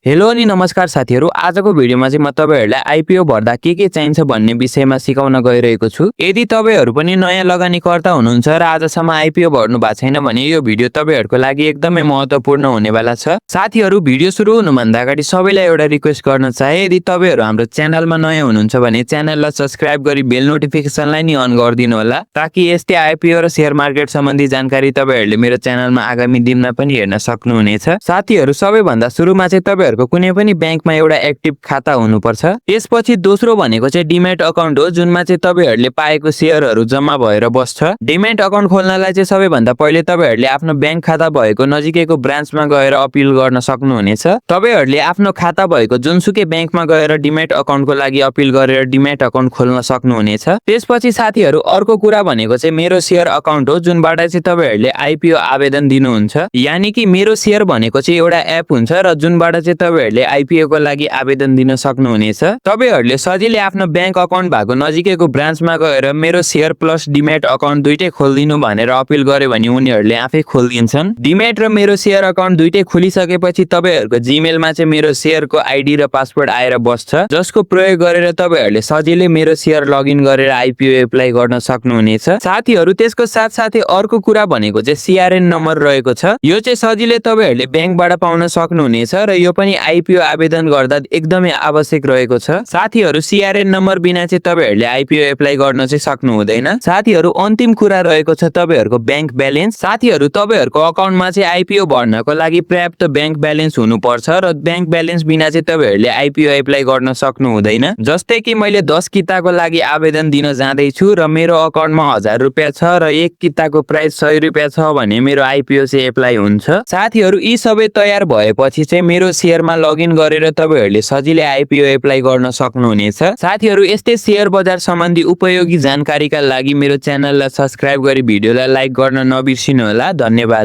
Hello अनि नमस्कार साथीहरू। आजको भिडियोमा चाहिँ म तपाईहरुलाई आईपीओ भर्दा के चाहिन्छ भन्ने विषयमा सिकाउन गइरहेको छु। यदि तपाईहरु पनि नयाँ लगानीकर्ता हुनुहुन्छ र आजसम्म आईपीओ भर्नु भएको छैन भने यो भिडियो तपाईहरुको लागि एकदमै महत्त्वपूर्ण हुनेवाला छ। साथीहरू, भिडियो सुरु हुनुभन्दा अगाडि सबैलाई एउटा रिक्वेस्ट गर्न चाहे, यदि तपाईहरु हाम्रो च्यानलमा नयाँ हुनुहुन्छ भने च्यानललाई सब्स्क्राइब गरी बेल नोटिफिकेसनलाई नि अन गरिदिनु होला, ताकि यस्तै आईपीओ र शेयर मार्केट सम्बन्धी जानकारी तपाईहरुले मेरो च्यानलमा आगामी दिनमा पनि हेर्न सक्नुहुनेछ। साथीहरू, सबैभन्दा सुरुमा चाहिँ तपाईहरुको कुनै पनि बैंकमा एउटा एक्टिभ खाता हुनुपर्छ। त्यसपछि दोस्रो भनेको चाहिँ डिमेट अकाउन्ट हो, जुनमा चाहिँ तपाईहरुले पाएको शेयरहरु जम्मा भएर बस्छ। डिमेट अकाउन्ट खोल्नलाई चाहिँ सबैभन्दा पहिले तपाईहरुले आफ्नो बैंक खाता भएको नजिकैको ब्रान्चमा गएर अपिल गर्न सक्नुहुनेछ। तपाईहरुले आफ्नो खाता भएको जुनसुकै बैंकमा गएर डिमेट अकाउन्टको लागि अपिल गरेर डिमेट अकाउन्ट खोल्न सक्नुहुनेछ। त्यसपछि साथीहरू, अर्को कुरा भनेको चाहिँ मेरो शेयर अकाउन्ट हो, जुनबाट चाहिँ तपाईहरुले आईपीओ आवेदन दिनुहुन्छ। यानी कि मेरो शेयर भनेको चाहिँ एउटा एप हुन्छ र जुनबाट चाहिँ तपाईहरुले आईपीओ को लागि आवेदन दिन सक्नुहुनेछ। तपाईहरुले सजिलै आफ्नो बैंक अकाउन्ट भएको नजिकैको ब्रान्चमा गएर मेरो शेयर प्लस डिमेट अकाउन्ट दुईटै खोल्दिनु भनेर अपिल गर्यो भने उनीहरुले आफै खोल्दिन्छन्। डिमेट र मेरो शेयर अकाउन्ट दुईटै खोलिसकेपछि तपाईहरुको जीमेलमा चाहिँ मेरो शेयरको आईडी र पासवर्ड आएर बस्छ, जसको प्रयोग गरेर तपाईहरुले सजिलै मेरो शेयर लगइन गरेर आईपीओ एप्लाई गर्न सक्नुहुनेछ। साथीहरू, त्यसको साथसाथै अर्को कुरा भनेको चाहिँ सीआरएन नम्बर रहेको छ। यो चाहिँ सजिलै तपाईहरुले बैंकबाट पाउन सक्नुहुनेछ र यो पनि आईपीओ आवेदन गर्दा एकदमै आवश्यक रहेको छ। साथीहरू, सीआरएन नम्बर बिना चाहिँ तपाईहरुले आईपीओ एप्लाई गर्न चाहिँ सक्नु हुँदैन। साथीहरू, अन्तिम कुरा रहेको छ तपाईहरुको बैंक ब्यालेन्स। साथीहरू, तपाईहरुको अकाउन्टमा चाहिँ आईपीओ भर्नको लागि पर्याप्त बैंक ब्यालेन्स हुनुपर्छ र बैंक ब्यालेन्स बिना चाहिँ तपाईहरुले आईपीओ एप्लाई गर्न सक्नु हुँदैन। जस्तै कि मैले 10 किताको लागि आवेदन दिन जाँदै छु र मेरो अकाउन्टमा 1000 रुपैयाँ छ र एक किताको प्राइस 100 रुपैयाँ छ भने मेरो आईपीओ चाहिँ एप्लाई हुन्छ। साथीहरू, यी सबै तयार भएपछि चाहिँ मेरो शेयरमा लगइन गरेर तपाईहरुले सजिलै आईपीओ एप्लाई गर्न सक्नुहुनेछ। साथीहरू, यस्तै शेयर बजार सम्बन्धी उपयोगी जानकारीका लागि मेरो च्यानललाई सब्स्क्राइब गरी भिडियोलाई लाइक गर्न नबिर्सिनु होला। धन्यवाद।